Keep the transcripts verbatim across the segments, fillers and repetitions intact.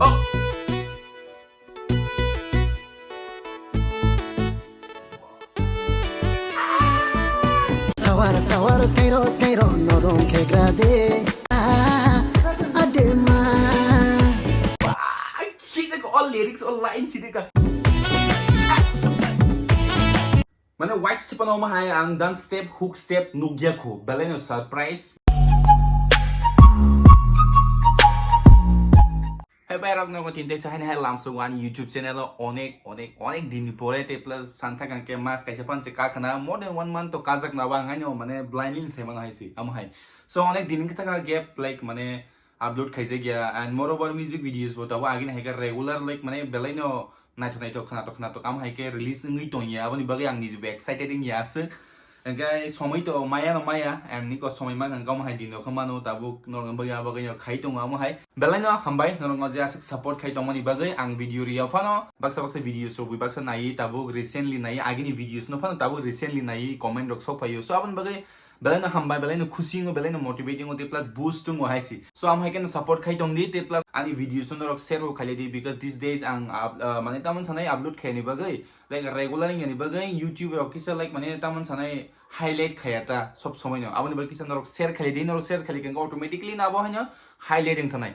Oh! Sawar, sawar, skairo, skairo, norong khegra de. Ah, adema. Wah, khide ko, all lyrics, all line khide ka. Mane, white chipano ma hai ang dance step, hook step nukya kho. Belai no surprise. Hai bai rok nogo tinte sa hai hai lamsung ani YouTube channel o onek, onek, onek din ni pore te plus santa kan ke mas kaisa pan se ka khana more than one month to kajak na bang hai no mane blindly sai mano hai si amo hai. So onek din kata ka gap like mane upload khaijak ya and moreover music videos bo tabo agini hai ka regular like mane belai no naithok naithok khwnathok khwnathok amo hai khe release wngwi tongya, aboni bagwi ang nijibo excited wngya aswk. Hwnkhe somoi to maya no maya, and niko somoi mankha hwnkhe omo hai din rok khe mano, tabuk norokni bagwi abo bagwi no khai tongo amo hai. Belai no hambai norokno je aswk support khai tongmani bagwi ang video rwya phano, baksa baksa videos rok bai baksa naiwi tabuk recently naiwi agini videos no phano tabuk recently naiwi comment rok sok phaio. So aboni bagwi belai no hambai, belai no khusi wngo, belai no motivating wngo, tei plus boost wngo hai si. So, am hai khe no support khai tong di, tei plus ani videos no norok share bo khai lai di, because these days ang up-, uh, mane tamon sanai upload khaini bagwi, like, regular wngya ni bagwi YouTube rok kisa, like, mane tamon sanai highlight khaya ta sob somoi no. Aboni bagwi kisa norok share khai lai di, norok share khai lai khe automatically no abo hai no highlight wng thanai.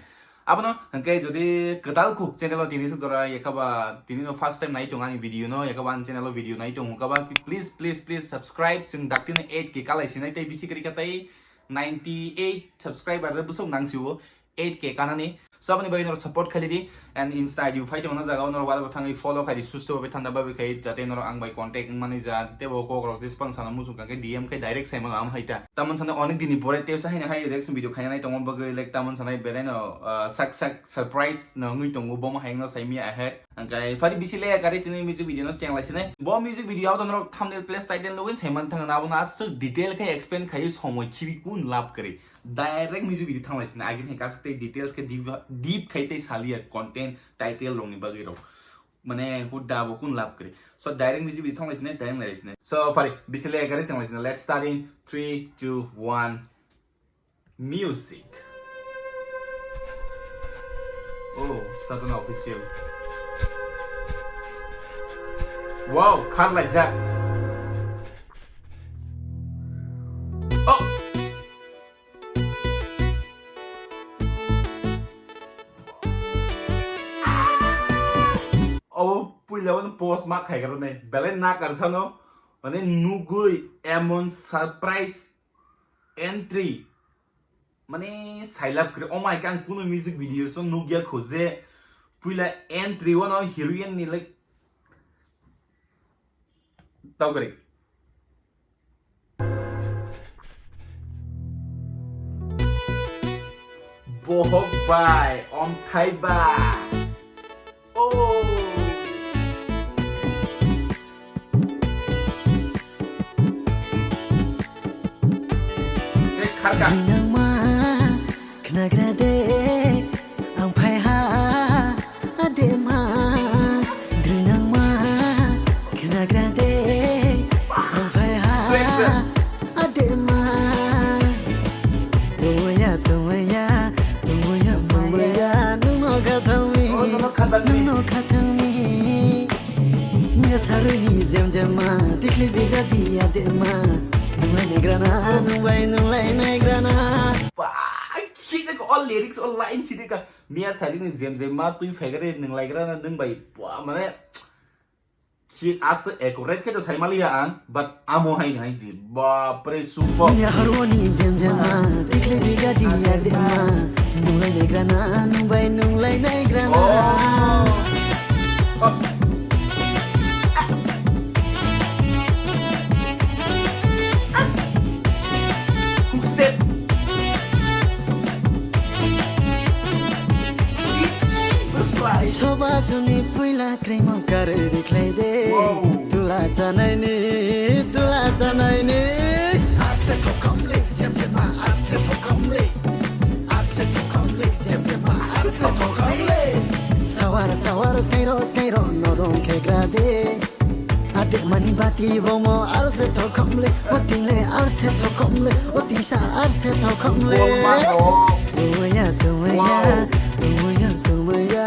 Abono hwnkhe jodi kwtal kuk channel o tini swk jora yakhaba tini no first time nai tong ani video no, yakhaba ani channel o video nai tong hwnkaba please, please, please subscribe, chwng daktino eight K kalai sinai tei bisi kwrwi kha tei ninety eight subscriber rw bwswk nang sio eight K kanani. So aboni bagwi norok support khai di and Insta I D bo phai tongo na jaga o norok wala bo thangwi follow khai di susto bai thanda bai khai jate norok ang bai contact wngmani ja tebo kok rok jis pang sana muchung kha khe D M khai direct sai mano am hai ta. Tamon sana onek dini pore tei sa haina hai reaction video khaina nai tongo bagwi like tamon sana belai no, ah, sak sak surprise no wngwi tongo bo mo hai no sai mi ahead. Hwnkhe phari bisi le gari tini music video no cheng lai sinai. Bo music video o norok thumbnail plus title nugwi sai man thang na abono aswk detail khai explain khai somoi khibi kun lab kwrwi. Direct music video thang lai sinai. Agini hai kasuk tei details khe deep, deep khai tei saliya content title rokni bagwi rok. Mane hudda bo kun lab kwrwi. So direct music video thang lai sinai, direct nai lai sinai. So phari bisi le gari cheng lai sinai. Let's start in three, two, one. Music. Oh, Sadhana Official. Wow, kharlaijak. Oh! Obo puila wano post ma khaigra nai. Belai nakar sano. Mane nugui emon surprise entry. Mane sailab kre. Oh my god, ang kuno music video so nugya kho je puila entry wano heroine ni like tau kare. Bohok bai, omthai ba. Oh. Tei kharka. Rinangma khnagra de, ang phai ha adema. Rinangma khnagra de, ang phai ha. Sweet, sir. Adema. Tongmaya, tongmaya, tongmaya, tongmaya, nungno khathangmi, oh, nungno khathangmi. Nungno khathangmi. Nya saruni jem jem ma, tikli biga dia de ma. Nunglai negrana, nungbai nunglai negrana. Ba, khide ko all lyrics, all line khide ka. Mia saruni jem jem ma, twi phegare nunglai grana, nungbai. Ba, mane, Khi asa accurate khe to sai maliya ang, but amo hai nai si. Bapre, super. Nya harmoni jem jem ma, tikli biga dia de ma. Nunglai nai grana, nungbai nunglai nai grana. Oh. Oh. Hook step. Soba joni puila Krimo karwi rikhlai de. Wow. Tula chanaini, tula chanaini. Arse thokomle, jem jem ma, arse thokomle. Arse thokomle, jem jem ma, arse thokomle. Sawar, sawar, skairo, skairo, norong khegra de. Ademani bati bomo arse thokomle, otingle arse thokomle, otingsa arse thokomle. Wow, wow. Tumaya, tumaya, wow. Tumaya, tumaya.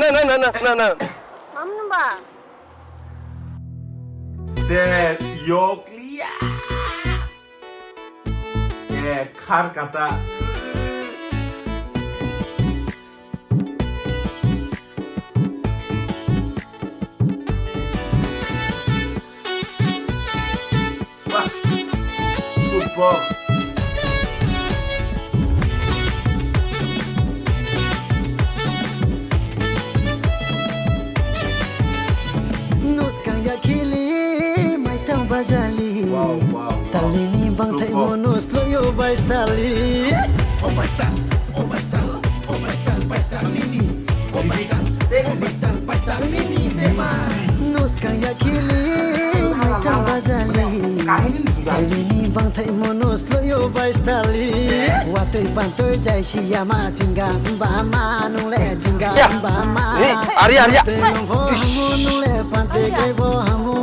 na na na na na na. Mam nung ba? Set yokliya. Eh, khar kata. Wah, super. Nuskang ya khili, maitang bajali. Wow, wow, wow. Talini bangthai super. Mono sloyo bai stali. Oh my star, oh my star, oh my star, bai star nini. Oh my star, oh my star, bai star nini dema. Nuskang ya khili, maitang bajali. Talini bangthai mono sloyo bai stali. Watui pantui jai siyama chinga bama nungle chinga bama. Hey, Arya, Arya. Watui lungbo hamu nungle panti kaibo hamu.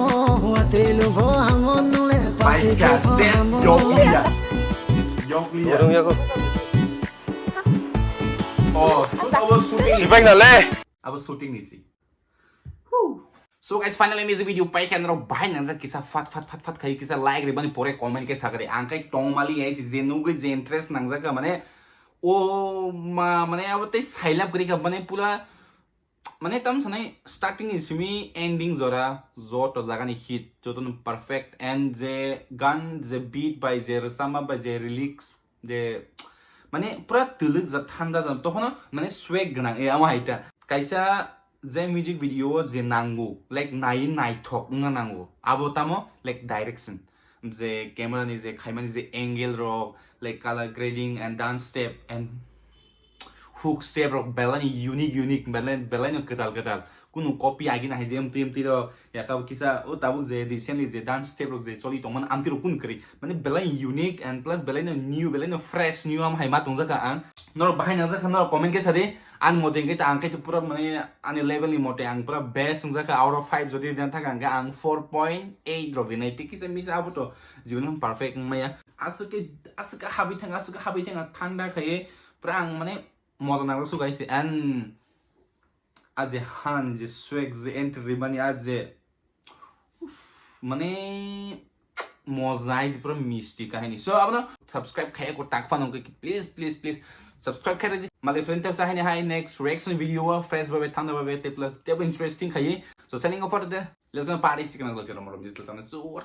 Watui lungbo hamu nungle panti kaibo hamu. Yokliya. Yokliya. Dorong yago. Oh, abo shooting. Sibek na le. Abo shooting ni si. Whew. So guys, finally music video paikha norok bahai nangjak kisa fat fat fat fat khai kisa like ribani pore comment khe sakari ang kai tongmali ai si je nugui je interest nangjak kha mane o ma mane abo tei sailab gri kha mane pura mane tam sanai starting ni simi ending jora joto jagani hit joto no perfect and je gan je beat bai je rwchapma bai je lyrics je mane pura twlwk ja thanda ja tokhono mane swag gwnang e amo hai ta kaisa je music video o je nango like nai naithok wngna nango abo tamo like direction je camera ni je khaimani je angle rok like color grading and dance step and hook step rok belai ni unique unique, belai, belai no kwtal kwtal. Kunu copy agi na hai je M T M T rok, ya kabo kisa o tabuk je recently je dance step rok je choli tongmani amtwi rok kunu kwrwi. Mane belai unique and plus belai no new, belai no fresh new am hai ma tongjakha ang. Norok bahai nangjakha norok comment khe sadi. Ang mote hwnkhe ta ang khe to pura mane ani level ni mote ang pura best wngjakha, out of five jodi rina thaka hwnkhe ang four point eight rok rinai. Tei kisa misa abo to jibon perfect wngmaya. Aswk khe, aswk khe habwi thang, aswk khe habwi thang, thanda khaiwi pura ang mane moja nangjak su guys. And a je han je swag je entry rimani a je, uff, mane moja hai je pura misti kahini. So abono subscribe khaiya ko tak phano hwnkhe please, please, please subscribe khairadi. Mali friend tepsa haini hai next reaction video o fresh babe, thanda babe, te plus tebo interesting khaiwi. So signing off for today. Let's go party, sikna gol chero moro digital channel. So